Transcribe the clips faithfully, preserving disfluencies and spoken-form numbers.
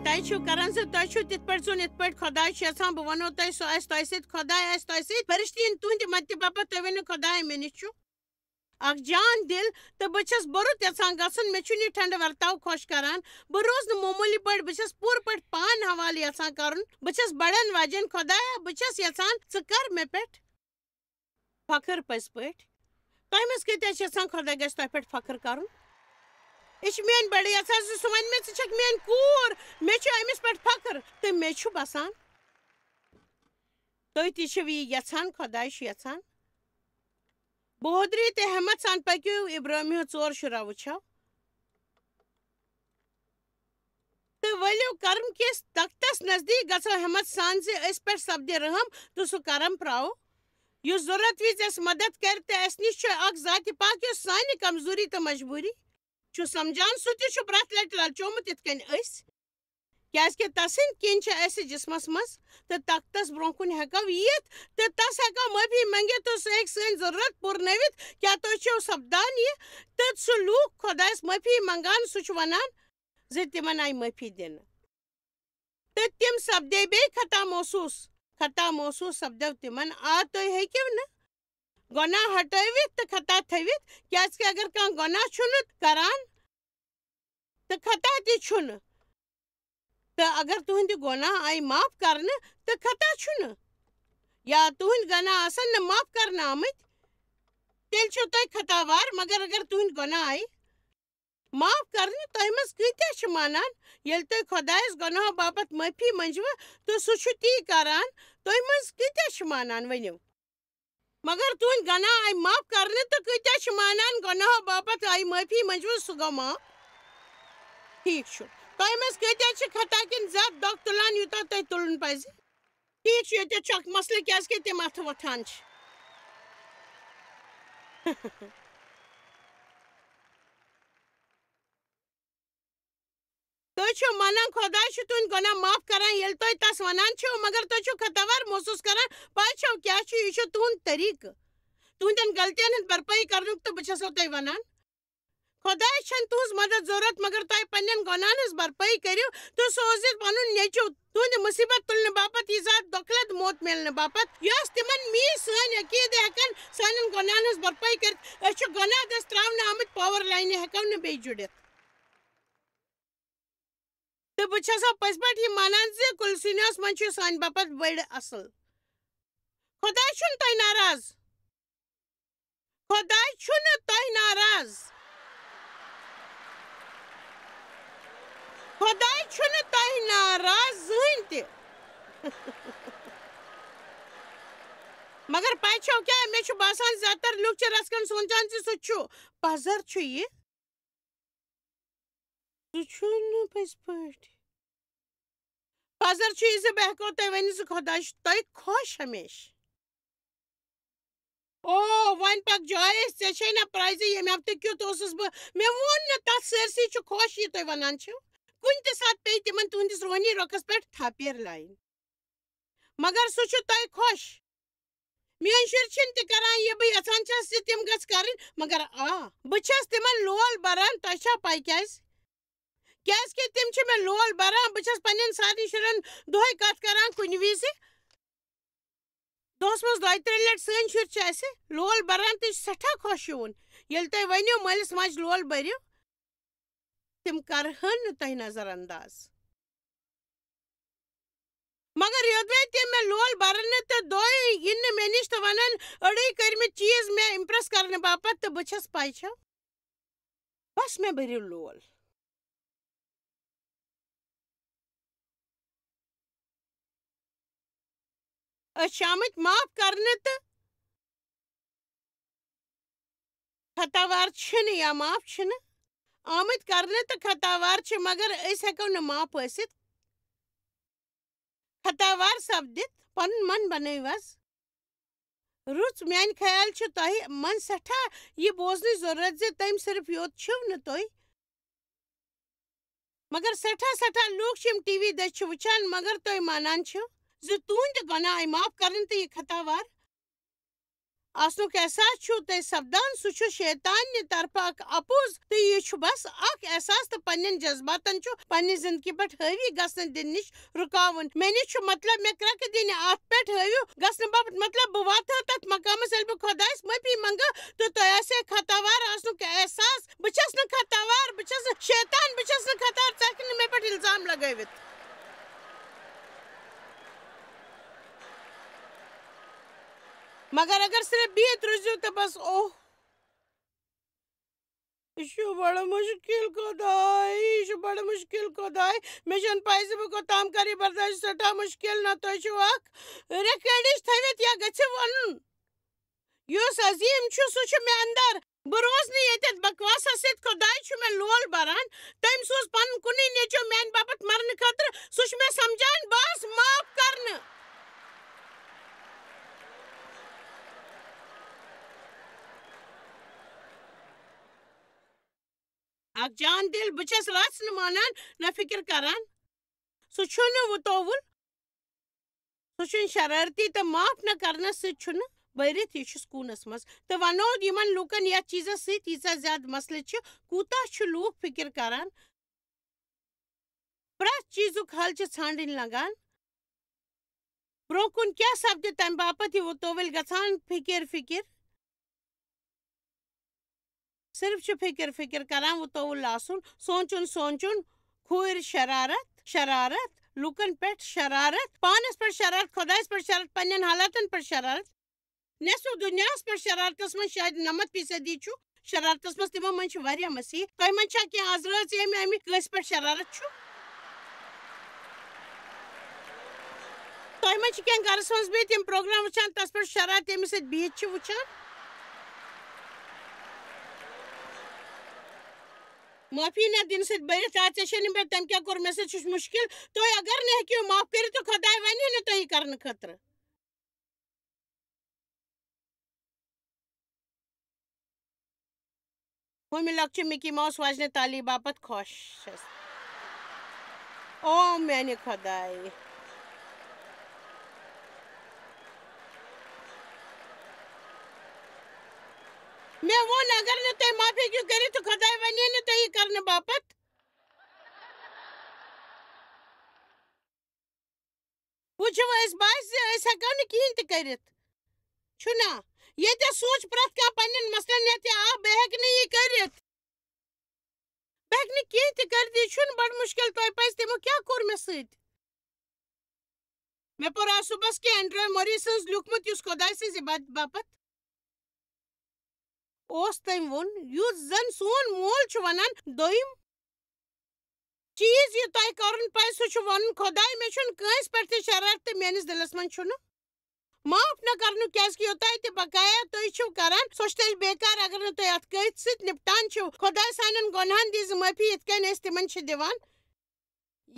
تۄہہِ چھِو کران زِ تۄہہِ چھِو تِتھ پٲٹھۍ زن یِتھ پٲٹھۍ خۄداے چھُ یژھان، بہٕ وَنو تۄہہِ، سُہ آسہِ تۄہہِ سۭتۍ، خۄداے آسہِ تۄہہِ سۭتۍ، فرشتہٕ یِن تُہنٛدِ مدتہِ باپتھ، تُہۍ ؤنِو، "خۄداے، مےٚ نِش چھُ اکھ جان دِل تہٕ بہٕ چھَس بہٕ رُت یژھان گژھُن، مےٚ چھُنہٕ یہِ ٹھنڈٕ ورتاو خۄش کران، بہٕ روزٕ نہٕ معموٗلی پٲٹھۍ، بہٕ چھَس پوٗرٕ پٲٹھۍ پان حوالہٕ یژھان کرُن، بہٕ چھَس بڑٮ۪ن وجن، خۄدایا، بہٕ چھَس یژھان ژٕ کر مےٚ پٮ۪ٹھ فخر پٔزۍ پٲٹھۍ۔ تۄہہِ منٛز کۭتیٛاہ چھِ یژھان خۄداے گژھِ تۄہہِ پٮ۪ٹھ فخر کرُن؟" یہِ چھِ میٲنۍ بڑٕ یژھان زِ سُہ وَنہِ مےٚ، "ژٕ چھَکھ میٲنۍ کوٗر، مےٚ چھُ أمِس پٮ۪ٹھ فخر تہٕ مےٚ چھُ باسان تُہۍ تہِ چھِو یی یژھان، خۄداے چھُ یژھان۔ بہودری تہٕ ہمت سان پٔکِو، ابراہیمیو ژور شُراہ وٕچھو۔ تہٕ ؤلِو کرم کِس تختس نزدیٖک گژھو ہمت سان زِ أسۍ پٮ۪ٹھ سپدِ رحم تہٕ سُہ کرم پراو، یُس ضرورت وِزِ اَسہِ مدد کرِ تہٕ اَسہِ نِش چھُ اکھ ذاتِ پاک یُس سانہِ کمزوری تہٕ مجبوری چھُ سمجھان، سُہ تہِ چھُ پرٛٮ۪تھ لٹہِ للچومُت یِتھ کٔنۍ أسۍ۔ کیازِ کہِ تسٕنٛدۍ کِنۍ چھِ اَسہِ جسمس منٛز تہٕ تختس برونٛہہ کُن ہٮ۪کو یِتھ تہٕ تس ہٮ۪کو معٲفی منٛگِتھ تہٕ سُہ ہیٚکہِ سٲنۍ ضرورت پوٗرنٲوِتھ۔ کیٛاہ تُہۍ چھِو سپدان یہِ؟ تہٕ سُہ لوٗکھ خۄدایس معٲفی منٛگان، سُہ چھُ ونان زِ تِمن آیہِ معٲفی دِنہٕ۔ تہٕ تِم سپدے بیٚیہِ خطا محسوٗس۔ خطا محسوٗس سپدیو تِمن۔ آ، تُہۍ ہیٚکِو نہٕ گۄناہ ہٹٲوِتھ تہٕ خطا تھٲوِتھ، کیازِ کہِ اگر کانٛہہ گۄناہ چھُنہٕ کران تہٕ خطا تہِ چھُنہٕ، تہٕ اگر تُہٕنٛدِ گۄناہ آیہِ معاف کرنہٕ تہٕ خطا چھُنہٕ، یا تُہٕنٛدۍ گۄناہ آسن نہٕ معاف کرنہٕ آمٕتۍ، تیٚلہِ چھِو تُہۍ خطاوار، مگر اگر تُہٕنٛدۍ گۄناہ آیہِ معاف کرنہٕ، تۄہہِ منٛز کۭتیٛاہ چھِ مانان، ییٚلہِ تُہۍ خۄدایس گۄناہو باپتھ معٲفی منٛجوٕ تہٕ سُہ چھُ تی کران، تُہۍ منٛز کۭتیٛاہ چھِ مانان؟ ؤنِو۔ مگر تُہٕنٛدۍ گۄناہ آیہِ معاف کرنہٕ تہٕ کۭتیٛاہ چھِ مانان، گۄناہو باپتھ آیہِ معٲفی منٛجوٕ، سُہ گوٚو معاف؟ ٹھیٖک چھُ۔ تۄہہِ منٛز کۭتیٛاہ چھِ خطا کِنۍ زیادٕ دۄکھ تُلان، یوٗتاہ تۄہہِ تُلُن پزِ؟ ٹھیٖک چھُ، ییٚتہِ چھُ اکھ مسلہٕ، کیازِ کہِ تِم اتھٕ وۄتھان چھِ۔ تُہۍ چھِو مانان خۄداے چھُ تُہٕنٛدۍ گۄناہ معاف کران، ییٚلہِ تُہۍ تس ونان چھِو، مگر تُہۍ چھِو خطاوار محسوٗس کران۔ پَے چھَو کیٛاہ چھُ؟ یہِ چھُ تُہُنٛد طریٖقہٕ تُہٕنٛدٮ۪ن غلطین ہٕنٛز بھرپٲیی کرنُک، تہٕ بہٕ چھَسو تۄہہِ ونان، خۄدایَس چھَنہٕ تُہٕنٛز مدد ضروٗرت، مگر تۄہہِ پننٮ۪ن گۄناہن ہٕنٛز بھرپٲیی کٔرِو، تہٕ سوٗزِتھ پنُن نیٚچُو تُہٕنٛدِ مُصیٖبت تُلنہٕ باپتھ، یہِ زاتھ دۄکھلت موت میلنہٕ باپتھ، یۄس تِمن میٖج۔ سٲنۍ عقیٖدٕ ہٮ۪کن سانٮ۪ن گۄناہن ہٕنٛز بھرپٲیی کٔرِتھ۔ أسۍ چھِ گۄناہ دٔسۍ ترٛاونہٕ آمٕتۍ، پاور لاینہِ ہٮ۪کو نہٕ بیٚیہِ جُڑِتھ۔ تہٕ بہٕ چھَسو پٔزۍ پٲٹھۍ یہِ مانان زِ کُلسینس منٛز چھُ سانہِ باپتھ بٔڑ اصل۔ خۄداے چھُنہٕ تۄہہِ ناراض۔ خۄداے چھُنہٕ تۄہہِ ناراض۔ خۄداے چھُنہٕ تۄہہِ ناراض زٕہٕنۍ تہِ۔ مگر پَے چھَو کیٛاہ؟ مےٚ چھُ باسان زیادٕ تر لُکھ چھِ رَژھ کھنٛڈ سونٛچان زِ سُہ چھُ۔ پَزر چھُ یہِ۔ سُہ چھُنہٕ پٔزۍ پٲٹھۍ۔ پزر چھُ یہِ زِ بہٕ ہٮ۪کو تۄہہِ ؤنِتھ زِ خۄداے چھُ تۄہہِ خۄش ہمیشہِ۔ او، وۄنۍ پکھ جایہِ، ژےٚ چھے نہ پرٛایزِ ییٚمہِ ہفتہٕ کیُتھ اوسُس بہٕ؟ مےٚ ووٚن نہٕ تتھ سٲرسٕے چھُ خۄش یہِ تُہۍ ونان چھِو۔ کُنہِ تہِ ساتہٕ پیٚیہِ تِمن تُہنٛدِس روحٲنی رۄخس پٮ۪ٹھ تھپیر لاین۔ مگر سُہ چھُ تۄہہِ خۄش۔ میٲنۍ شُرۍ چھِنہٕ تہِ کران یہِ بہٕ یژھان چھَس زِ تِم گژھِ کرٕنۍ، مگر آ، بہٕ چھَس تِمن لول بران۔ تۄہہِ چھا پَے کیٛازِ؟ کیٛازِ کہِ تِم چھِ مےٚ لول بران۔ بہٕ چھَس پننٮ۪ن سارنٕے شُرٮ۪ن دۄہے کتھ کران کُنہِ وِزِ۔ دۄہس منٛز دۄیہِ ترٛیٚیہِ لٹہِ سٲنۍ شُرۍ چھِ اَسہِ لول بران تہٕ یہِ چھُ سٮ۪ٹھاہ خۄش یِوُن۔ ییٚلہِ تُہۍ ؤنِو مٲلِس ماجہِ لول بٔرِو، تِم کرہن نہٕ تۄہہِ نظر انداز۔ مگر یوٚدوے تِم مےٚ لول برنہٕ تہٕ دۄہے یِن نہٕ مےٚ نِش تہٕ ونن أڑٕے کٔرمٕتۍ چیٖز مےٚ impress کرنہٕ باپتھ، تہٕ بہٕ چھَس پَے چھَو، بس مےٚ بٔرِو لول۔ أسۍ چھِ آمٕتۍ معاف کرنہٕ تہٕ خطاوار چھِنہٕ یا معاف چھِنہٕ آمٕتۍ کرنہٕ تہٕ خطاوار چھِ، مگر أسۍ ہٮ۪کو نہٕ معاف ٲسِتھ، خطاوار سپدِتھ۔ پنُن من بنٲوِو حظ رُت۔ میانہِ خیال چھِ تۄہہِ منٛز سٮ۪ٹھاہ یہِ بوزنٕچ ضروٗرت زِ تٔمۍ صرف یوت چھِو نہٕ تُہۍ، مگر سٮ۪ٹھاہ سٮ۪ٹھاہ لوٗکھ چھِ یِم ٹی وی دٔسۍ چھِ وٕچھان، مگر تُہۍ مانان چھِو زِ تُہٕنٛدِ گۄناہ آیہِ معاف کرنہٕ تہٕ یہِ خطاوار آسنُک احساس چھُو تۄہہِ سپدان، سُہ چھُ شیطانہِ طرفہٕ اکھ اپُز، تہٕ یہِ چھُ بس اکھ احساس، تہٕ پننٮ۪ن جذباتن چھُ پننہِ زندگی پٮ۪ٹھ حٲوی گژھن دِنہٕ نِش رُکاوُن۔ مےٚ نِش چھُ مطلب، مےٚ کرٛکہٕ دِنہِ اتھ پٮ۪ٹھ حٲوِو گژھنہٕ باپتھ، مطلب، بہٕ واتہٕ ہا تتھ مقامس، ییٚلہِ بہٕ خۄدایس معٲفی منگہٕ، تہٕ تۄہہِ آسہِ ہے خطاوار آسنُک احساس۔ بہٕ چھَس نہٕ خطاوار، بہٕ چھَس نہٕ شیطان، بہٕ چھَس نہٕ خطاوار، ژٕ ہیٚکھ نہٕ مےٚ پٮ۪ٹھ الزام لگٲوِتھ۔ مگر اگر صرف بِہِتھ روٗزِو تہٕ بس، اوہ، یہِ چھُ بڑٕ مُشکِل، خۄداے، یہِ چھُ بڑٕ مُشکِل، خۄداے۔ مےٚ چھَنہٕ پَے زِ بہٕ کوٚتام کَرٕ یہِ برداش، سٮ۪ٹھاہ مُشکِل۔ نہ تُہۍ چھِو اکھ ریکٲڈِش تھٲوِتھ یا گژھِ وَنُن۔ یُس عظیٖم چھُ، سُہ چھُ مےٚ اندر۔ بہٕ روزٕ نہٕ ییٚتٮ۪تھ بکواسس سۭتۍ۔ خۄداے چھُ مےٚ لول بران۔ تٔمۍ سوٗز پنُن کُنُے نیٚچو میانہِ باپتھ مرنہٕ خٲطرٕ۔ سُہ چھُ مےٚ سمجھان، بہٕ آس معاف کرنہٕ۔ اکھ جان دِل، بہٕ چھَس رژھ نہٕ مانان، نہ فِکر کران۔ سُہ چھُنہٕ وُتووُل، سُہ چھُنہٕ شرارتی تہٕ معاف نہ کرنس سۭتۍ چھُنہٕ بٔرِتھ، یہِ چھُ سکوٗنس منٛز۔ تہٕ وَنو یِمن لوٗکن یَتھ چیٖزس سۭتۍ ییٖژاہ زیادٕ مسلہٕ چھِ، کوٗتاہ چھُ لوٗکھ فِکر کران، پرٛٮ۪تھ چیٖزُک حل چھِ ژھانٛڈٕنۍ لگان۔ برٛونٛہہ کُن کیٛاہ سپدِ، تَمہِ باپتھ یہِ وُتووٕلۍ گژھان فِکر فِکر۔ صرف چھُ فِکر فِکر کران وُتووُل آسُن، سونٛچُن سونٛچُن، کھوٗرۍ شرارت شرارت، لُکن پٮ۪ٹھ شرارت، پانس پٮ۪ٹھ شرارت، خۄدایس پٮ۪ٹھ شرارت، پننٮ۪ن حالاتن پٮ۪ٹھ شرارت۔ نصف دُنیاہس پٮ۪ٹھ شرارتس منٛز شاید نَمَتھ فیصدی چھُ شرارتس منٛز، تِمو منٛز چھِ واریاہ مسیح۔ تۄہہِ منٛز چھا کینٛہہ آز رٲژ ییٚمہِ اَمہِ کٲنٛسہِ پٮ۪ٹھ شرارت چھُ؟ تۄہہِ منٛز چھِ کینٛہہ گرس منٛز بِہِتھ یِم پروگرام وٕچھان، تس پٮ۪ٹھ شرارت ییٚمِس سۭتۍ بِہِتھ چھِ وٕچھان؟ معٲفی نہ دِنہٕ سۭتۍ بٔرِتھ، آ، ژےٚ چھے نہٕ مےٚ، تٔمۍ کیٛاہ کوٚر مےٚ سۭتۍ، سُہ چھُ مُشکِل۔ تُہۍ اگر نہٕ ہیٚکِو معاف کٔرِتھ، تہٕ خۄداے وَنہِ نہٕ تۄہہِ یہِ کرنہٕ خٲطرٕ۔ ہُمہِ لۄکچہِ مِکی ماوُس واجنہِ تالی باپتھ خۄش چھَس۔ او میٛانہِ خۄدایہِ۔ مےٚ ووٚن، اگر نہٕ تُہۍ معٲفی ہیٚکِو کٔرِتھ، تہٕ خۄداے وَنہِ نہٕ تۄہہِ یہِ کرنہٕ باپتھ۔ وٕچھِو، أسۍ باسہِ زِ أسۍ ہٮ۪کو نہٕ کِہیٖنۍ تہِ کٔرِتھ۔ چھُنا؟ ییٚتٮ۪تھ سونٛچ پرٛٮ۪تھ کانٛہہ پنٛنٮ۪ن مسلن ہٮ۪تھ، آ، بہٕ ہٮ۪کہٕ نہٕ یہِ کٔرِتھ۔ بہٕ ہٮ۪کہٕ نہٕ کِہیٖنۍ تہِ کٔرِتھ، یہِ چھُنہٕ بڑٕ مُشکِل، تۄہہِ پَزِ تِمو کیٛاہ کوٚر مےٚ سۭتۍ۔ مےٚ پوٚر آز صُبحس کینٛہہ اینڈریو موری سٕنٛز لیوٗکھمُت، یُس خۄداے سٕنٛزِ عبادتہٕ باپتھ اوس۔ تٔمۍ ووٚن، یُتھ زن سون مول چھُ ونان، دوٚیِم چیٖز یہِ تۄہہِ کرُن پزِ، سُہ چھُ ونُن، خۄداے، مےٚ چھُنہٕ کٲنٛسہِ پٮ۪ٹھ تہِ شرارت تہٕ میٲنِس دِلس منٛز چھُنہٕ معاف نہ کرنُک، کیازِ کہِ یوٚتام تہِ بقایا تُہۍ چھِو کران، سۄ چھِ تیٚلہِ بیکار، اگر نہٕ تُہۍ اتھ کٲتھۍ سۭتۍ نپٹان چھِو۔ خۄداے سانٮ۪ن گۄنہن دِیٖزِ معٲفی، یِتھ کٔنۍ أسۍ تِمن چھِ دِوان۔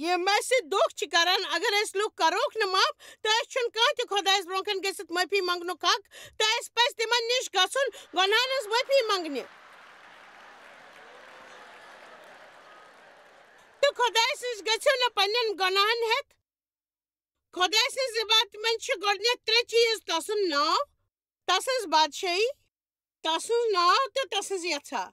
یِم اَسہِ سۭتۍ دھوکہٕ چھِ کران، اگر أسۍ لُکھ کروکھ نہٕ معاف، تہٕ اَسہِ چھُنہٕ کانٛہہ تہِ خۄدایَس برٛونٛہہ کَنہِ گٔژھِتھ معٲفی منٛگنُک حق، تہٕ اَسہِ پَزِ تِمَن نِش گژھُن گۄناہَن ہٕنٛز معٲفی منٛگنہِ۔ تہٕ خۄدایَس نِش گٔژھِو نہٕ پنٛنٮ۪ن گۄناہَن ہٮ۪تھ۔ خۄدایہِ سٕنٛزِ عبادتہِ منٛز چھِ گۄڈٕنٮ۪تھ ترٛےٚ چیٖز: تَسُنٛد ناو، تَسٕنٛز بادشٲہی، تَسُنٛد ناو تہٕ تَسٕنٛز یَژھا۔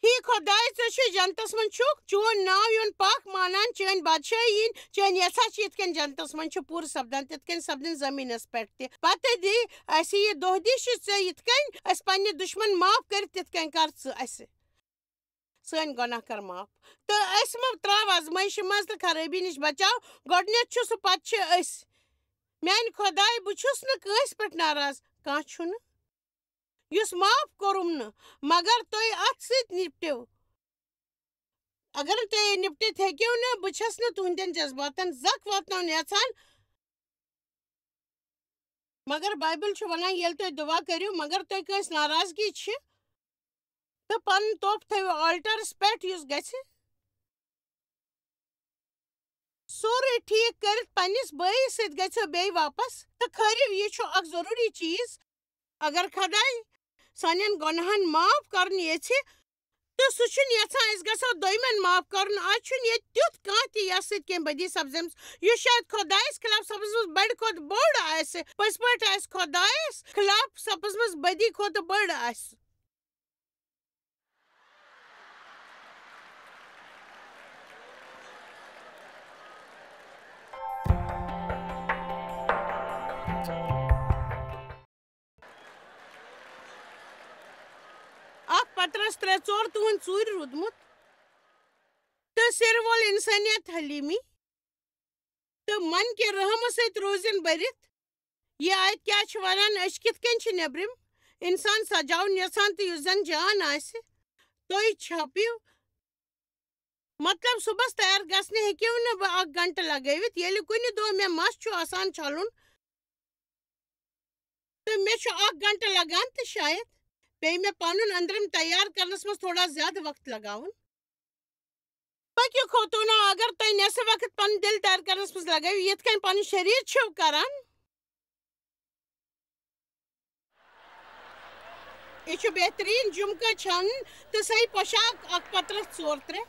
ہے خۄداے، ژٕ چھُے جنتس منٛز چھُکھ، چون ناو یُن پاک مانان، چٲنۍ بادشٲہی یِنۍ، چٲنۍ یژھا چھِ یِتھ کٔنۍ جنتس منٛز چھِ پوٗرٕ سپدان، تِتھ کٔنۍ سپدٕنۍ زٔمیٖنس پٮ۪ٹھ تہِ۔ پتہٕ دِ اَسہِ یہِ دۄہ دِش ژٕ یِتھ کٔنۍ اَسہِ پننہِ دُشمن معاف کٔرِتھ، تِتھ کٔنۍ کر ژٕ اَسہِ سٲنۍ گۄناہ کر معاف۔ تہٕ اَسہِ مہ تراو آزمٲیشہِ منٛز تہٕ خرٲبی نِش بچاو۔ گۄڈٕنٮ۪تھ چھُ سُہ، پتہٕ چھِ أسۍ۔ میانہِ خۄداے، بہٕ چھُس نہٕ کٲنٛسہِ پٮ۪ٹھ ناراض، کانٛہہ چھُنہٕ۔ یُس معاف کوٚرُم نہٕ، مگر تُہۍ اَتھ سۭتۍ نِپٹِو۔ اگر نہٕ تُہۍ نِپٹِتھ ہیٚکِو نہٕ، بہٕ چھَس نہٕ تُہنٛدٮ۪ن جذباتن زکھ واتناوُن یژھان۔ مگر بایبل چھُ وَنان، ییٚلہِ تُہۍ دُعا کٔرِو، مگر تُہۍ کٲنٛسہِ ناراضگی چھِ، تہٕ پنُن توف تھٲیِو آلٹرس پٮ۪ٹھ، یُس گژھِ سورُے ٹھیٖک کٔرِتھ پننِس بٲیِس سۭتۍ گژھِو بیٚیہِ واپس تہٕ کھٲرِو۔ یہِ چھُ اکھ ضروٗری چیٖز۔ اگر خۄداے سانٮ۪ن گۄناہن معاف کرُن یژھِ، تہٕ سُہ چھُنہٕ یَژھان أسۍ گژھو دوٚیمٮ۪ن معاف کَرُن۔ آز چھُنہٕ ییٚتہِ تیُتھ کانٛہہ تہِ یَس سۭتۍ کینٛہہ بدی سپزیمٕژ، یُس شاید خۄدایَس خلاف سپزمٕژ بَڑِ کھۄتہٕ بوٚڑ آسہِ۔ پٔزۍ پٲٹھۍ آسہِ خۄدایَس خلاف سپزمٕژ بدی کھۄتہٕ بٔڑ آسہِ۔ اکھ پترس ترٛےٚ ژور تُہنٛد ژوٗرِ روٗدمُت تہٕ سِر وول اِنسٲنیت حلیٖمی تہٕ من کہِ رحمہٕ سۭتۍ روٗزِن بٔرِتھ۔ یہِ آیت کیٛاہ چھِ وَنان؟ أسۍ کِتھ کٔنۍ چھِ نیٚبرِم اِنسان سجاوُن یَژھان تہٕ یُس زَن جان آسہِ؟ تُہۍ چھٔپِو۔ مطلب، صُبحَس تیار گژھنہِ ہیٚکِو نہٕ بہٕ اَکھ گھنٹہٕ لَگٲوِتھ، ییٚلہِ کُنہِ دۄہ مےٚ مَس چھُ آسان چھَلُن تہٕ مےٚ چھُ اَکھ گھنٹہٕ لَگان تہٕ شاید پیٚیہِ مےٚ پَنُن أنٛدرِم تیار کَرنَس منٛز تھوڑا زیادٕ وقت لَگاوُن۔ پٔکِو خوتوٗنو، اگر تُہۍ نٮ۪صٕف وقت پنُن دِل تیار کرنس منٛز لگٲوِو، یِتھ کٔنۍ پنُن شریٖر چھِو کران، یہِ چھُ بہتریٖن جُمکہٕ چھانٕنۍ تہٕ صحیح پوشاک اکھ پترس ژور ترٛےٚ۔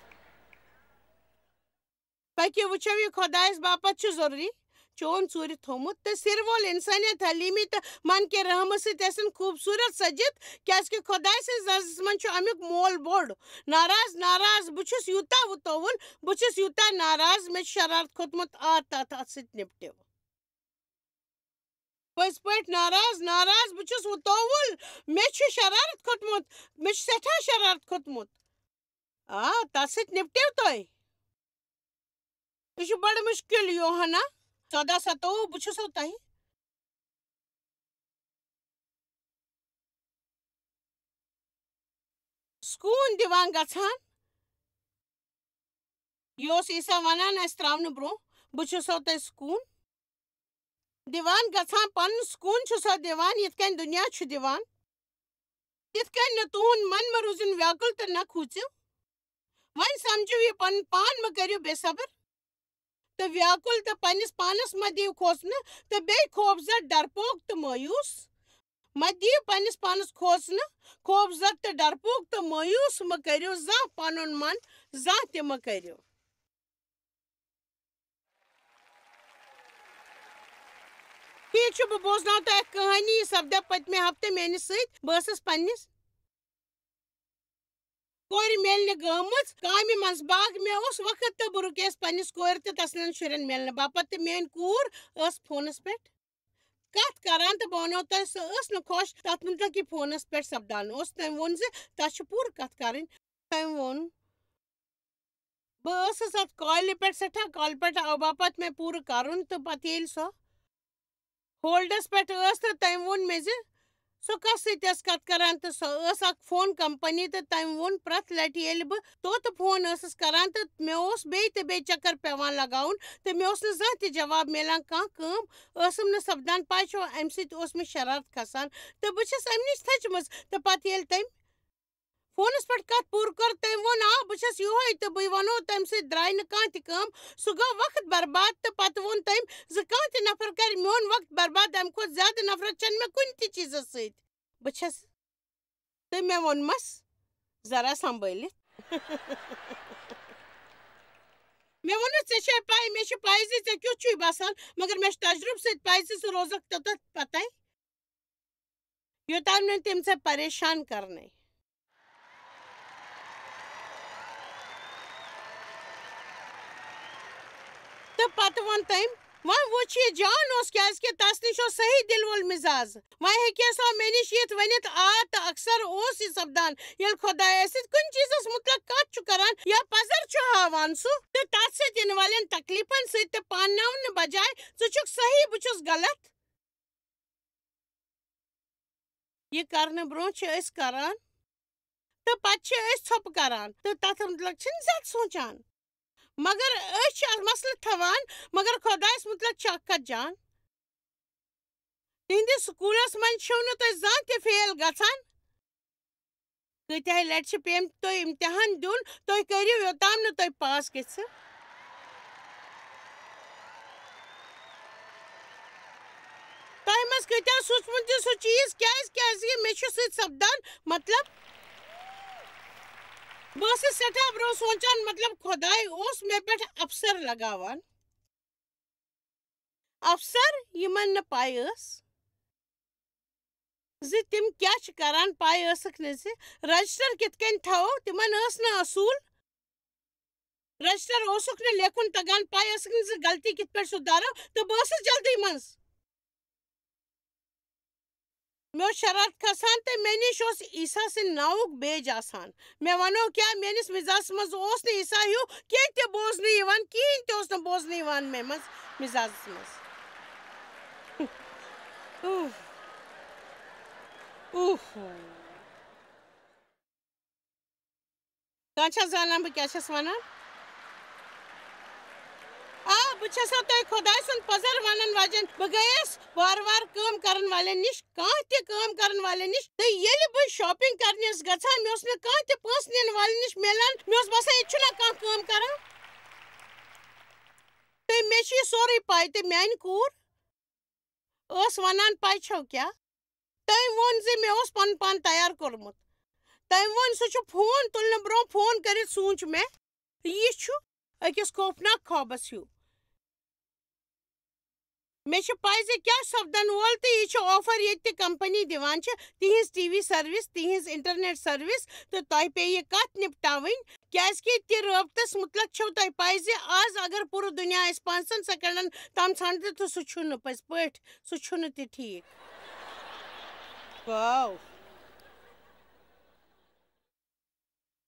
پٔکِو وٕچھو، یہِ خۄدایس باپتھ چھُ ضروٗری۔ چون ژوٗرِ تھوٚومُت تہٕ سِر وول اِنسٲنیت حلیٖمی تہٕ من کہِ رحمہٕ سۭتۍ ٲسِن خوٗبصوٗرت سٔجِتھ، کیٛازِکہِ خۄداے سٕنٛدِس نظرس منٛز چھُ اَمیُک مول بوٚڑ۔ ناراض، ناراض، بہٕ چھُس یوٗتاہ وُتووُل، بہٕ چھُس یوٗتاہ ناراض، مےٚ چھُ شرارت کھوٚتمُت، آ، تَتھ، اَتھ سۭتۍ نِپٹِو۔ پٔزۍ پٲٹھۍ ناراض، ناراض، بہٕ چھُس وُتووُل، مےٚ چھُ شرارت کھوٚتمُت، مےٚ چھُ سٮ۪ٹھاہ شرارت کھوٚتمُت۔ آ، تَتھ سۭتۍ نِپٹِو تُہۍ۔ یہِ چھُ بڑٕ مُشکِل، یوحنا ژۄداہ ستووُہ، بہٕ چھُسو تۄہہِ سکوٗن دِوان گژھان۔ یہِ اوس عیسیٰ وَنان اَسہِ ترٛاونہٕ برٛونٛہہ، "بہٕ چھُسو تۄہہِ سکوٗن دِوان گژھان، پَنُن سکوٗن چھُسو دِوان، یِتھ کٔنۍ دُنیا چھُ دِوان۔ تِتھ کٔنۍ نہٕ تُہُنٛد من مہٕ روٗزِن ویکُل تہٕ نہ کھوٗژِو۔ وۄنۍ سمجھِو یہِ پنُن پان، مہٕ کٔرِو بے صبر تہٕ ویکُل تہٕ پننِس پانس مہ دِیِو کھوژنہٕ تہٕ بیٚیہِ خوف زد، ڈرپوک تہٕ مایوس مہ دِیِو پننِس پانس کھوژنہٕ، خوف زد تہٕ ڈرپوک تہٕ مایوس مہ کٔرِو زانٛہہ پنُن من، زانٛہہ تہِ مہ کٔرِو۔" ٹھیٖک چھُ، بہٕ بوزناو تۄہہِ اکھ کہانی، یہِ سپدے پٔتمہِ ہفتہٕ میٲنِس سۭتۍ۔ بہٕ ٲسٕس پننِس کورِ میلنہِ گٔمٕژ کامہِ منٛز باغ۔ مےٚ اوس وقت تہٕ بہٕ رُکیس پننِس کورِ تہٕ تسٕنٛدٮ۪ن شُرٮ۪ن میلنہٕ باپتھ، تہٕ میٲنۍ کوٗر ٲس فونس پٮ۪ٹھ کتھ کران، تہٕ بہٕ ونو تۄہہِ، سۄ ٲس نہٕ خۄش تتھ مُتعلق، یہِ فونس پٮ۪ٹھ سپدان اوس۔ تٔمۍ ووٚن زِ تۄہہِ چھِ پوٗرٕ کتھ کرٕنۍ۔ تٔمۍ ووٚن، بہٕ ٲسٕس اَتھ کالہِ پٮ۪ٹھ، سٮ۪ٹھاہ کالہِ پٮ۪ٹھ، اَوٕ باپتھ مےٚ پوٗرٕ کَرُن۔ تہٕ پَتہٕ ییٚلہِ سۄ ہولڈَس پٮ۪ٹھ ٲس، تہٕ تٔمۍ ووٚن مےٚ زِ سۄ کَس سۭتۍ ٲس کَتھ کَران، تہٕ سۄ ٲس اَکھ فون کَمپٔنی۔ تہٕ تٔمۍ ووٚن، پرٛٮ۪تھ لَٹہِ ییٚلہِ بہٕ توتہٕ فون ٲسٕس کَران، تہٕ مےٚ اوس بیٚیہِ تہٕ بیٚیہِ چَکَر پٮ۪وان لَگاوُن، تہٕ مےٚ اوس نہٕ زانٛہہ تہِ جواب مِلان۔ کانٛہہ کٲم ٲسٕم نہٕ سَپدان۔ پَے چھو، اَمہِ سۭتۍ اوس مےٚ شرارت کھَسان، تہٕ بہٕ چھَس اَمہِ نِش تھٔچمٕژ۔ تہٕ پَتہٕ ییٚلہِ تٔمۍ فونس پٮ۪ٹھ کتھ پوٗرٕ کٔر، تٔمۍ ووٚن، "آ، بہٕ چھَس یِہوٚے، تہٕ بہٕ وَنو، تَمہِ سۭتۍ درٛاے نہٕ کانٛہہ تہِ کٲم۔" سُہ گوٚو وقت برباد، تہٕ پتہٕ ووٚن تٔمۍ زِ کانٛہہ تہِ نفر کرِ میون وقت برباد، اَمہِ کھۄتہٕ زیادٕ نفرت چھَنہٕ مےٚ کُنہِ تہِ چیٖزس سۭتۍ۔ بہٕ چھَس، تہٕ مےٚ ووٚنمَس، ذرا سنبھٲلِتھ۔ مےٚ ووٚنُس، "ژےٚ چھے پَے، مےٚ چھِ پَے زِ ژےٚ کیُتھ چھُے باسان، مگر مےٚ چھُ تجرُبہٕ سۭتۍ پَے زِ ژٕ روزَکھ توٚتتھ پَتَے، یوٚتام نہٕ تِم ژےٚ پریشان کرنَے۔" تہٕ پتہٕ ووٚن تٔمۍ، "وۄنۍ وٕچھ، یہِ جان اوس، کیازِ کہِ تس نِش اوس صحیح دِل وول مزاج۔ وۄنۍ ہیٚکہِ ہے سۄ مےٚ نِش یِتھ ؤنِتھ، آ، تہٕ اکثر اوس یہِ سپدان، ییٚلہِ خۄدایس سۭتۍ کُنہِ چیٖزس مُتعلق کتھ چھُ کران یا پزر چھُ ہاوان سُہ، تہٕ تتھ سۭتۍ یِنہٕ والٮ۪ن تکلیفن سۭتۍ تہِ پانناونہٕ بجایہِ، ژٕ چھُکھ صحیح، بہٕ چھُس غلط۔" یہِ کرنہٕ برونٛہہ چھِ أسۍ کران تہٕ پتہٕ چھِ أسۍ ژھۄپہٕ کران تہٕ تتھ مُتعلق چھِنہٕ زیادٕ سونٛچان۔ مگر أسۍ چھِ اتھ مسلہٕ تھاوان، مگر خۄدایس مُتعلق چھِ اکھ کتھ جان۔ تِہنٛدِس سکوٗلس منٛز چھِو نہٕ تُہۍ زانٛہہ تہِ فیل گژھان۔ کۭتیاہ لٹہِ چھِ پیٚمٕتۍ تۄہہِ امتحان دیُن، تُہۍ کٔرِو یوٚتام نہٕ تُہۍ پاس گٔژھِو۔ تۄہہِ منٛز کۭتیاہ سوٗنٛچمُت زِ سُہ چیٖز کیٛازِ، کیٛازِ مےٚ چھُ سۭتۍ سپدان، مطلب، بہٕ ٲسٕس سٮ۪ٹھاہ برٛونٛہہ سونٛچان، مطلب، خۄداے اوس مےٚ پٮ۪ٹھ افسر لگاوان۔ افسر، یِمن نہٕ پَے ٲس زِ تِم کیٛاہ چھِ کران، پَے ٲسٕکھ نہٕ زِ رجسٹر کِتھ کٔنۍ تھاوو، تِمن ٲس نہٕ اصوٗل۔ رجسٹر اوسُکھ نہٕ لیکھُن تگان، پَے ٲسٕکھ نہٕ زِ غلطی کِتھ پٲٹھۍ سُدھارو، تہٕ بہٕ ٲسٕس جلدی منٛز۔ مےٚ اوس شرارت کھسان تہٕ مےٚ نِش اوس عیسیٰ سٕنٛدِ ناوُک بیج آسان۔ مےٚ وَنو کیٛاہ، میٛٲنِس مِزازَس منٛز اوس نہٕ عیسیٰ ہیوٗ کینٛہہ تہِ بوزنہٕ یِوان، کِہیٖنۍ تہِ اوس نہٕ بوزنہٕ یِوان مےٚ منٛز، مِزازَس منٛز۔ اوہ۔ اوہ۔ کانٛہہ چھا زانان بہٕ کیٛاہ چھَس وَنان؟ آ، بہٕ چھَسو تۄہہِ خۄداے سُنٛد پَزر وَنَن واجٮ۪ن۔ بہٕ گٔیَس وارٕ وارٕ کٲم کَرَن والٮ۪ن نِش، کانٛہہ تہِ کٲم کَرَن والٮ۪ن نِش۔ تہٕ ییٚلہِ بہٕ shopping کَرنہِ ٲسٕس گژھان، مےٚ اوس نہٕ کانٛہہ تہِ پونٛسہٕ نِنہٕ والٮ۪ن نِش مِلان۔ مےٚ اوس باسان، ییٚتہِ چھُنہ کانٛہہ کٲم کَران۔ تہٕ مےٚ چھُ یہِ سورُے پَے۔ تہٕ میٛانہِ کوٗر ٲس وَنان، "پَے چھَو کیٛاہ؟" تٔمۍ ووٚن زِ مےٚ اوس پَنُن پان تیار کوٚرمُت۔ تٔمۍ ووٚن، سُہ چھُ فون تُلنہٕ برٛونٛہہ فون کٔرِتھ سوٗنٛچ مےٚ، یہِ چھُ أکِس خوفناک خوابَس ہیوٗ۔ مےٚ چھِ پَے زِ کیٛاہ سپدَن وول، تہٕ یہِ چھُ offer ییٚتہِ تہِ company دِوان چھِ، تِہِنٛز T V service، تِہِنٛز internet service، تہٕ تۄہہِ پیٚیہِ یہِ کَتھ نِپٹاوٕنۍ، کیٛازِکہِ تہِ رٲبطس مُتلق چھَو تۄہہِ پَے زِ آز اگر پوٗرٕ دُنیا اَسہِ پانٛژَن سیکنڈَن تام ژھانٛڈِ، تہٕ سُہ چھُنہٕ پٔزۍ پٲٹھۍ، سُہ چھُنہٕ تہِ ٹھیٖک۔ واو۔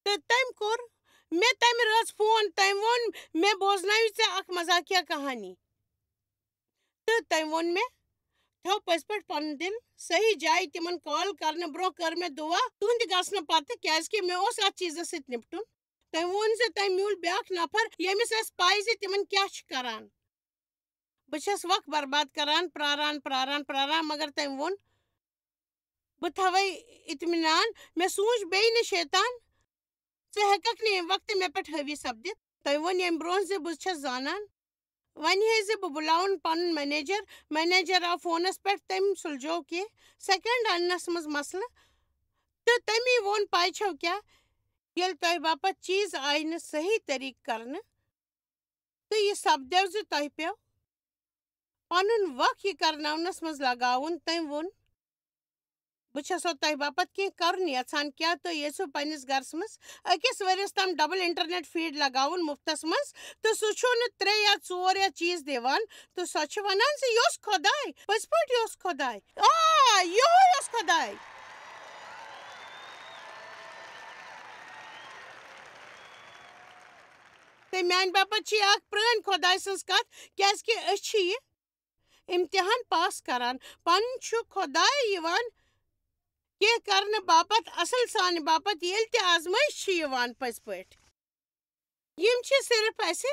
تہٕ تٔمۍ کوٚر مےٚ تَمہِ رٲژ فون، تٔمۍ ووٚن، "مےٚ بوزناوِ ژےٚ اکھ مزاقیہ کہانی۔" تہٕ تٔمۍ ووٚن مےٚ، تھٲو پٔزۍ پٲٹھۍ پنُن دِل صحیح جایہِ۔ تِمن call کرنہٕ برونٛہہ کٔر مےٚ دُعا تُہنٛدِ گژھنہٕ پتہٕ، کیازِ کہِ مےٚ اوس اتھ چیٖزس سۭتۍ نپٹُن۔ تٔمۍ ووٚن زِ تٔمۍ میوٗل بیاکھ نفر، ییٚمِس ٲس پاے زِ تِمن کیٛاہ چھُ کران۔ بہٕ چھَس وق برباد کران، پراران، پراران، پراران، مگر تٔمۍ ووٚن، بہٕ تھاوَے اطمینان۔ مےٚ سوٗنٛچ بیٚیہِ نہٕ شیطان، ژٕ ہٮ۪کَکھ نہٕ ییٚمہِ وقتہٕ مےٚ پٮ۪ٹھ حٲوی سپدِتھ۔ تٔمۍ ووٚن ییٚمہِ برونٛہہ زِ بہٕ چھَس زانان۔ وۄنۍ ہے زِ بہٕ بُلاوُن پنُن manager، manager آو فونَس پٮ۪ٹھ، تٔمۍ سُلجوو کینٛہہ second اَننَس منٛز مسلہٕ۔ تہٕ تٔمی ووٚن، پَے چھَو کیٛاہ، ییٚلہِ تۄہہِ باپتھ چیٖز آیہِ نہٕ صحیح طریٖقہٕ کرنہٕ، تہٕ یہِ سپدیو زِ تۄہہِ پیوٚو پنُن وق یہِ کرناونس منٛز لگاوُن۔ تٔمۍ ووٚن، بہٕ چھسو تۄہہِ باپتھ کینٛہہ کرُن یژھان، کیٛاہ تُہۍ یژھِو پننِس گرس منٛز أکِس ؤرِیس تام double internet feed لگاوُن مُفتس منٛز، تہٕ سُہ چھُنہٕ ترٛےٚ یا ژور یا چیٖز دِوان، تہٕ سۄ چھِ ونان زِ یہِ اوس خۄداے، پٔزۍ پٲٹھۍ یہِ اوس خۄداے، آ، یِہوٚے اوس خۄداے۔ تہٕ میانہِ باپتھ چھِ یہِ اکھ پرٲنۍ خۄداے سٕنٛز کتھ، کیازِ کہِ أسۍ چھِ یہِ امتحان پاس کران۔ پنُن چھُ خۄداے یِوان کینٛہہ کرنہٕ باپتھ، اصل سانہِ باپتھ، ییٚلہِ تہِ آزمٲیش چھِ یِوان پٔزۍ پٲٹھۍ۔ یِم چھِ صرف اسہِ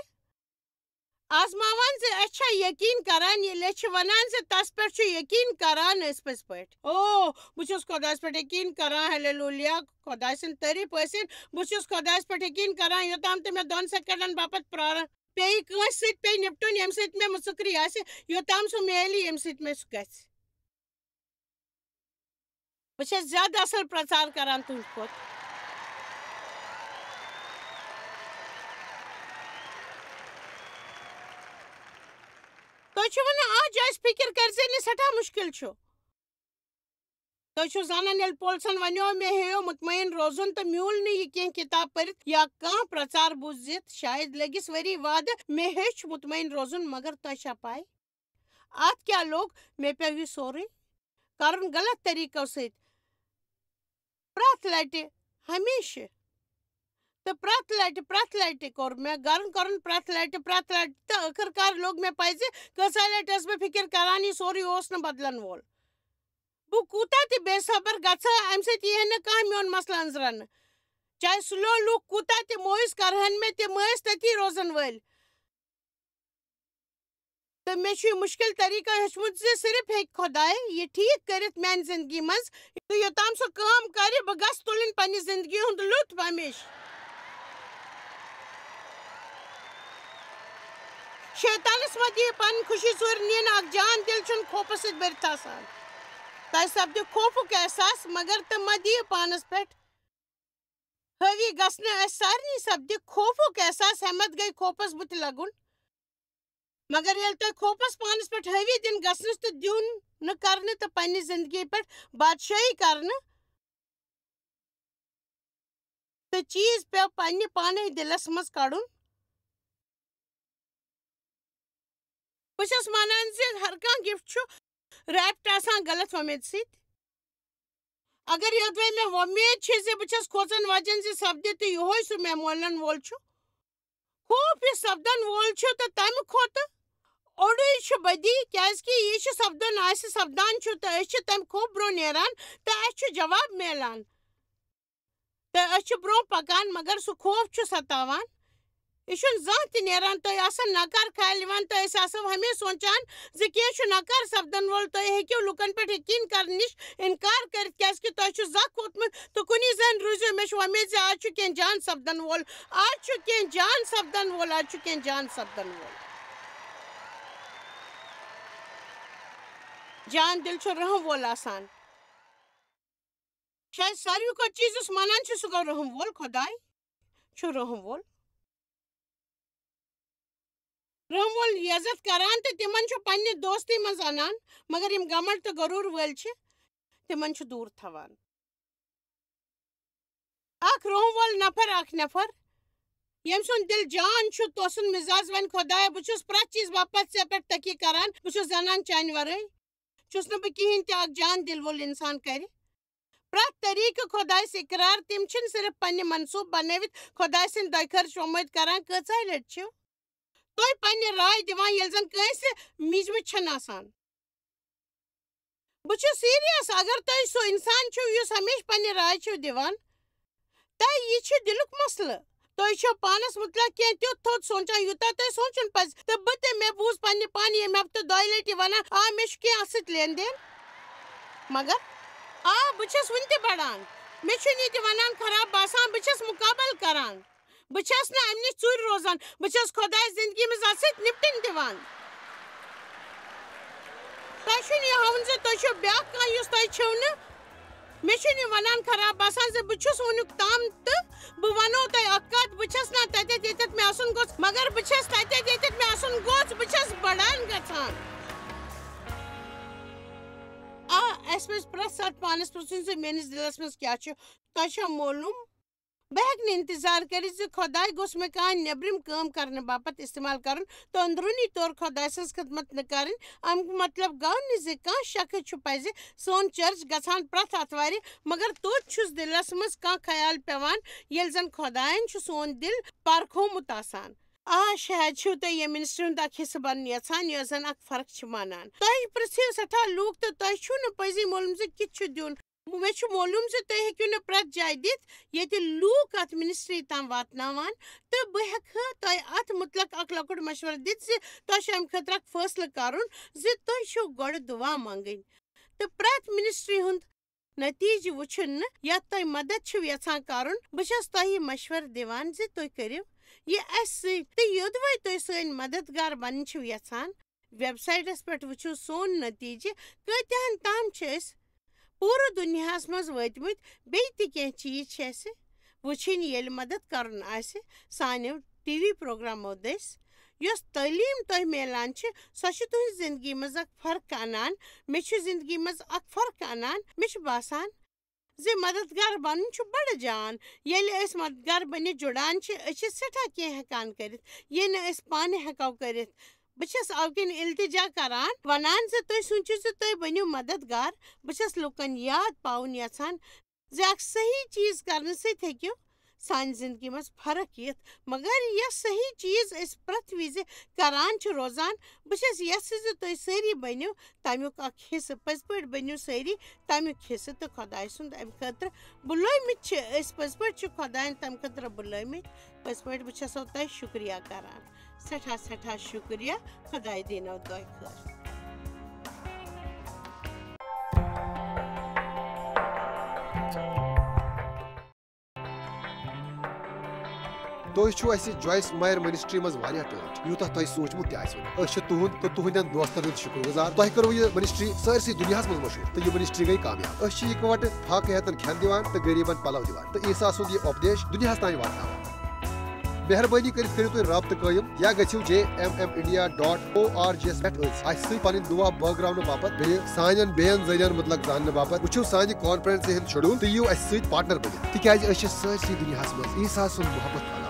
آزماوان زِ أسۍ چھا یقین کران، ییٚلہِ أسۍ چھِ ونان زِ تس پٮ۪ٹھ چھُ یقین کران أسۍ پٔزۍ پٲٹھۍ۔ او، بہٕ چھُس خۄدایس پٮ۪ٹھ یقین کران، ہلیلویا، خۄداے سٕنٛدۍ تعریٖف ٲسِن۔ بہٕ چھُس خۄدایس پٮ۪ٹھ یقین کران، یوٚتام تہٕ مےٚ دۄن سیکنڈن باپتھ پراران پیٚیہِ، کٲنٛسہِ سۭتۍ پیٚیہِ نِپٹُن، ییٚمہِ سۭتۍ مےٚ مُژُکری آسہِ، یوٚتام سُہ میلہِ، ییٚمہِ سۭتۍ مےٚ سُہ گژھِ۔ بہٕ چھَس زیادٕ اصل پرچار کران تُہنٛدِ کھۄتہٕ۔ تُہۍ چھِو ونان، اتھ جایہِ فکر کٔرۍ زِ نہٕ، سٮ۪ٹھاہ مُشکل چھُ۔ تُہۍ چھِو زانان، ییٚلہِ پولسن ونیو، مےٚ ہیٚیو مطمئن روزُن تہٕ میوٗل نہٕ یہِ کینٛہہ کِتاب پٔرِتھ یا کانٛہہ پرچار بوٗزِتھ، شاید لٔگِس ؤری وادٕ، مےٚ ہیٚچھ مطمئن روزُن، مگر تۄہہِ چھا پاے، اتھ کیٛاہ لوٚگ؟ مےٚ پیوٚو یہِ سورُے کرُن غلط طریٖقو سۭتۍ۔ پرٛٮ۪تھ لٹہِ، ہمیشہٕ۔ تہٕ پرٛٮ۪تھ لٹہِ، پرٛٮ۪تھ لٹہِ کوٚر مےٚ گرُن کرُن، پرٛٮ۪تھ لٹہِ، پرٛٮ۪تھ لٹہِ۔ تہٕ ٲخٕر کار لوٚگ مےٚ پَزِ، کۭژاہ لٹہِ ٲسٕس بہٕ فِکر کران، یہِ سورُے اوس نہٕ بدلن وول۔ بہٕ کوٗتاہ تہِ بے صبر گژھٕ، اَمہِ سۭتۍ یِیہِ نہٕ کانٛہہ میون مسلہٕ أنٛزرَنہٕ۔ چاہے slow لوٗکھ کوٗتاہ تہِ مٲیوٗس کرٕہَن مےٚ، تِم ٲسۍ تٔتی روزَن وٲلۍ۔ تہٕ مےٚ چھُ یہِ مُشکِل طریٖقہٕ ہیوٚچھمُت زِ صرف ہیٚکہِ خۄداے یہِ ٹھیٖک کٔرِتھ میانہِ زندگی منٛز۔ تہٕ یوٚتام سُہ کٲم کرِ، بہٕ گژھٕ تُلٕنۍ پننہِ زندگی ہُنٛد لُطف ہمیشہٕ۔ شیطانس مہ دِیِو پنٕنۍ خوشی ژوٗرِ نِنہٕ، اکھ جان دِل چھُنہٕ خوفہٕ سۭتۍ بٔرِتھ آسان۔ تۄہہِ سپدِ خوفُک احساس، مگر تہٕ مہ دِیِو پانس پٮ۪ٹھ حٲوی گژھنہٕ اَسہِ سارنٕے سپدِ خوفُک احساس، ہٮ۪متھ گٔے خوفس بُتھِ لگُن۔ مگر ییٚلہِ تۄہہِ خوفس پانس پٮ۪ٹھ حٲوی دِنہٕ گژھنس تہٕ دیُن نہٕ کرنہٕ تہٕ پننہِ زندگی پٮ۪ٹھ بادشٲہی کرنہٕ تہٕ چیز پیٚو پننہِ پانے دِلس منٛز کڑُن۔ بہٕ چھَس مانان زِ ہر کانٛہہ گفٹ چھُ ریپڈ آسان غلط وۄمید سۭتۍ۔ اگر یوٚدوے مےٚ وۄمید چھِ زِ بہٕ چھَس کھوژن وجن زِ سپدِ تہٕ یِہوے سُہ مےٚ مولن وول چھُ، خوف یُس سپدن وول چھُ تہٕ تمہِ کھۄتہٕ اوٚڑُے چھُ بدی، کیازِ کہِ یہِ چھُ سپدُن آسہِ سپدان چھُ تہٕ أسۍ چھِ تمہِ خوف برونٛہہ نیران تہٕ اَسہِ چھُ جواب میلان۔ تہٕ أسۍ چھِ برونٛہہ پکان، مگر سُہ خوف چھُ ستاوان۔ یہِ چھُنہٕ زانٛہہ تہِ نیران۔ تۄہہِ آسن نکار خیال یِوان تہٕ أسۍ آسو ہمیشہِ سونٛچان زِ کینٛہہ چھُ نکار سپدن وول۔ تُہۍ ہیٚکِو لُکن پٮ۪ٹھ یقین کرنہٕ نِش انکار کٔرِتھ، کیازِ کہِ تۄہہِ چھُ زکھ ووتمُت تہٕ کُنی زٔنۍ روٗزِو۔ مےٚ چھُ وۄمید زِ آز چھُ کینٛہہ جان سپدن وول، آز چھُ کینٛہہ جان سپدن وول، آز چھُ کینٛہہ جان سپدن وول۔ جان دِل چھُ رحم وول آسان۔ شاید ساروی کھۄتہٕ چیٖز یُس مانان چھُ، سُہ گوٚو رحم وول۔ خۄداے چھُ رحم وول۔ رحم وول عزت کران تہٕ تِمن چھُ پننہِ دوستی منٛز انان، مگر یِم گمنڈ تہٕ غرور وٲلۍ چھِ، تِمن چھُ دوٗر تھاوان۔ اکھ رحم وول نفر، اکھ نفر ییٚمۍ سُنٛد دِل جان چھُ، توسُنٛد مزاج ونہِ، خۄدایا، بہٕ چھُس پرٛٮ۪تھ چیٖز باپتھ ژےٚ پٮ۪ٹھ تقیہ کران، بہٕ چھُس زنان چانہِ ورٲے چھُس نہٕ بہٕ کِہیٖنۍ تہِ اکھ جان دِل وول انسان کرِ۔ پرٛٮ۪تھ طریٖقہٕ خۄدایس اقرار، تِم چھِنہٕ صرف پننہِ منصوٗبہٕ بنٲوِتھ خۄداے سٕنٛدِ دۄیہِ خٲر شومٲدۍ کران۔ کۭژاہ لٹہِ چھِو تُہۍ پننہِ راے دِوان، ییٚلہِ زن کٲنٛسہِ میجمٕژ چھَنہٕ آسان؟ بہٕ چھُس سیریس، اگر تُہۍ سُہ انسان چھِو یُس ہمیشہٕ پننہِ راے چھِو دِوان، تہٕ یہِ چھُ دِلُک مسلہٕ۔ تُہۍ چھِو پانس مُتعلق کینٛہہ تیُتھ تھوٚد سونٛچان، یوٗتاہ تۄہہِ سونٛچُن پزِ۔ تہٕ بہٕ تہِ، مےٚ بوٗز پننہِ پانہٕ ییٚمہِ ہفتہٕ دۄیہِ لٹہِ ونان، آ، مےٚ چھُ کینٛہہ اتھ سۭتۍ لین دین۔ مگر، آ، بہٕ چھَس وُنہِ تہِ بڑان۔ مےٚ چھُنہٕ یہِ تہِ ونان خراب باسان، بہٕ چھَس مُقابل کران۔ بہٕ چھَس نہٕ امہِ نِش ژوٗرِ روزان۔ بہٕ چھَس خۄدایَس زندگی منٛز اتھ سۭتۍ نِپٹِن دِوان۔ تۄہہِ چھُنہٕ یہِ ہاوُن زِ تُہۍ چھِو بیٛاکھ کانٛہہ یُس تۄہہِ چھِو نہٕ۔ مےٚ چھُنہٕ یہِ ونان خراب باسان زِ بہٕ چھُس وُنیُک تام تہٕ بہٕ ونو تۄہہِ اکھ کتھ، بہٕ چھَس نہٕ تتٮ۪تھ ییٚتٮ۪تھ مےٚ آسُن گوٚژھ، مگر بہٕ چھَس تتٮ۪تھ ییٚتٮ۪تھ مےٚ آسُن گوٚژھ، بہٕ چھَس بڑان گژھان۔ آ، اَسہِ پزِ پرٛٮ۪تھ ساتہٕ پانس پرٛژھُن زِ میٲنِس دِلس منٛز کیٛاہ چھُ۔ تۄہہِ چھا معلوم؟ بہٕ ہیٚکہٕ نہٕ انتظار کٔرِتھ زِ خۄداے گوٚژھ مےٚ کانٛہہ نیٚبرِم کٲم کرنہٕ باپتھ استعمال کرُن تہٕ أنٛدروٗنی طور خۄداے سٕنٛز خدمت نہٕ کرٕنۍ۔ اَمیُک مطلب گوٚو نہٕ زِ کانٛہہ شخص چھُ پزِ سون چرچ گژھان پرٛٮ۪تھ آتھوارِ، مگر توتہِ چھُس دِلس منٛز کانٛہہ خیال پٮ۪وان، ییٚلہِ زن خۄداین چھُ سون دِل پرکھومُت آسان۔ آ، شاید چھِو تُہۍ ییٚمہِ ministry ہُنٛد اکھ حصہٕ بنُن یژھان، یۄس زن اکھ فرق چھِ مانان۔ تۄہہِ پرٛژھِو سٮ۪ٹھاہ لوٗکھ تہٕ تۄہہِ چھُو نہٕ پٔزی معلوم زِ کِتھ چھُ دیُن۔ مےٚ چھُ معلوم زِ تُہۍ ہیٚکِو نہٕ پرٛٮ۪تھ جایہِ دِتھ، ییٚتہِ لوٗکھ اتھ ministry تام واتناوان، تہٕ بہٕ ہٮ۪کہٕ تۄہہِ اتھ مُتعلق اکھ لۄکُٹ مشورٕ دِتھ زِ تۄہہِ چھُ امہِ خٲطرٕ اکھ فٲصلہٕ کرُن زِ تُہۍ چھِو گۄڈٕ دُعا منٛگٕنۍ تہٕ پرٛٮ۪تھ ministry ہُنٛد نتیجہٕ وُچھُن نہٕ، یتھ تُہۍ مدد چھِو یژھان کرُن۔ بہٕ چھَس تۄہہِ مشورٕ دِوان زِ تُہۍ کٔرِو یہِ اسہِ سۭتۍ، تہٕ یوٚدوَے تُہۍ سٲنۍ مددگار بنٕنۍ چھِو یژھان، ویب سایٹس پٮ۪ٹھ وٕچھِو سون نتیجہٕ کۭتیاہن تام چھِ أسۍ پوٗرٕ دُنیاہس منٛز وٲتمٕتۍ۔ بیٚیہِ تہِ کینٛہہ چیٖز چھِ اَسہِ وٕچھِنۍ، ییٚلہِ مدد کرُن آسہِ سانیو ٹی وی پروگرامو دٔسۍ۔ یۄس تعلیٖم تۄہہِ میلان چھِ، سۄ چھِ تُہنٛزِ زندگی منٛز اکھ فرق انان۔ مےٚ چھِ زندگی منٛز اکھ فرق انان۔ مےٚ چھُ باسان زِ مددگار بنُن چھُ بڑٕ جان۔ ییٚلہِ أسۍ مددگار بٔنِتھ جُڑان چھِ، أسۍ چھِ سٮ۪ٹھاہ کینٛہہ ہٮ۪کان کٔرِتھ، یہِ نہٕ أسۍ پانہٕ ہٮ۪کو کٔرِتھ۔ بہٕ چھَس اَوٕ کِنۍ التجا کران، ونان زِ تُہۍ سوٗنٛچِو زِ تُہۍ بٔنِو مددگار۔ بہٕ چھَس لُکن یاد پاوُن یژھان زِ اکھ صحیح چیٖز کرنہٕ سۭتۍ ہیٚکِو سانہِ زندگی منٛز فرق یِتھ۔ مگر یۄس صحیح چیٖز أسۍ پرٛٮ۪تھ وِزِ کران چھِ روزان، بہٕ چھَس یژھٕ زِ تُہۍ سٲری بٔنِو تَمیُک اکھ حصہٕ۔ پٔزۍ پٲٹھۍ بٔنِو سٲری تَمیُک حصہٕ تہٕ خۄداے سُنٛد اَمہِ خٲطرٕ بُلٲومٕتۍ چھِ أسۍ۔ پٔزۍ پٲٹھۍ چھِ خۄدایَن تَمہِ خٲطرٕ بُلٲومٕتۍ۔ پٔزۍ پٲٹھۍ بہٕ چھَسو تۄہہِ شُکریہ کران، سٮ۪ٹھاہ سٮ۪ٹھاہ شُکریہ۔ خۄداے دیٖنو دۄے خٲر۔ تُہۍ چھِو اَسہِ جویس مایر منسٹری منٛز واریاہ ٹٲٹھۍ، یوٗتاہ تۄہہِ سوٗنٛچمُت تہِ آسِوٕ نہٕ۔ أسۍ چھِ تُہُنٛد تہٕ تُہٕنٛدٮ۪ن دوستن ہُنٛد شُکر گُزار۔ تۄہہِ کٔروٕ یہِ منسٹری سٲرسٕے دُنیاہَس منٛز مشہوٗر تہٕ یہِ منسٹری گٔے کامیاب۔ أسۍ چھِ یِکوَٹہٕ فاقہٕ ہیتن کھٮ۪ن دِوان تہٕ غریٖبن پلو دِوان تہٕ عیسیٰ سُنٛد یہِ اُپدیش دُنیاہَس تام واتناوان۔ مہربٲنی کٔرِتھ کٔرِو تُہۍ رابطہٕ قٲیِم یا گٔژھِو J M M India dot O R G یَس پٮ۪ٹھ أتھۍ اَسہِ سۭتۍ پنٕنۍ دُعا بٲگراونہٕ باپتھ، بیٚیہِ سانٮ۪ن بیٚین ذٔریعن مُتعلق زاننہٕ باپتھ۔ وٕچھِو سانہِ کانفرنسہِ ہُنٛد شیڈول تہٕ یِیِو اَسہِ سۭتۍ پارٹنر بٔنِتھ، تِکیازِ أسۍ چھِ سٲرسٕے دُنیاہَس منٛز عیسیٰ سُنٛد محبت پھٔہلاوان۔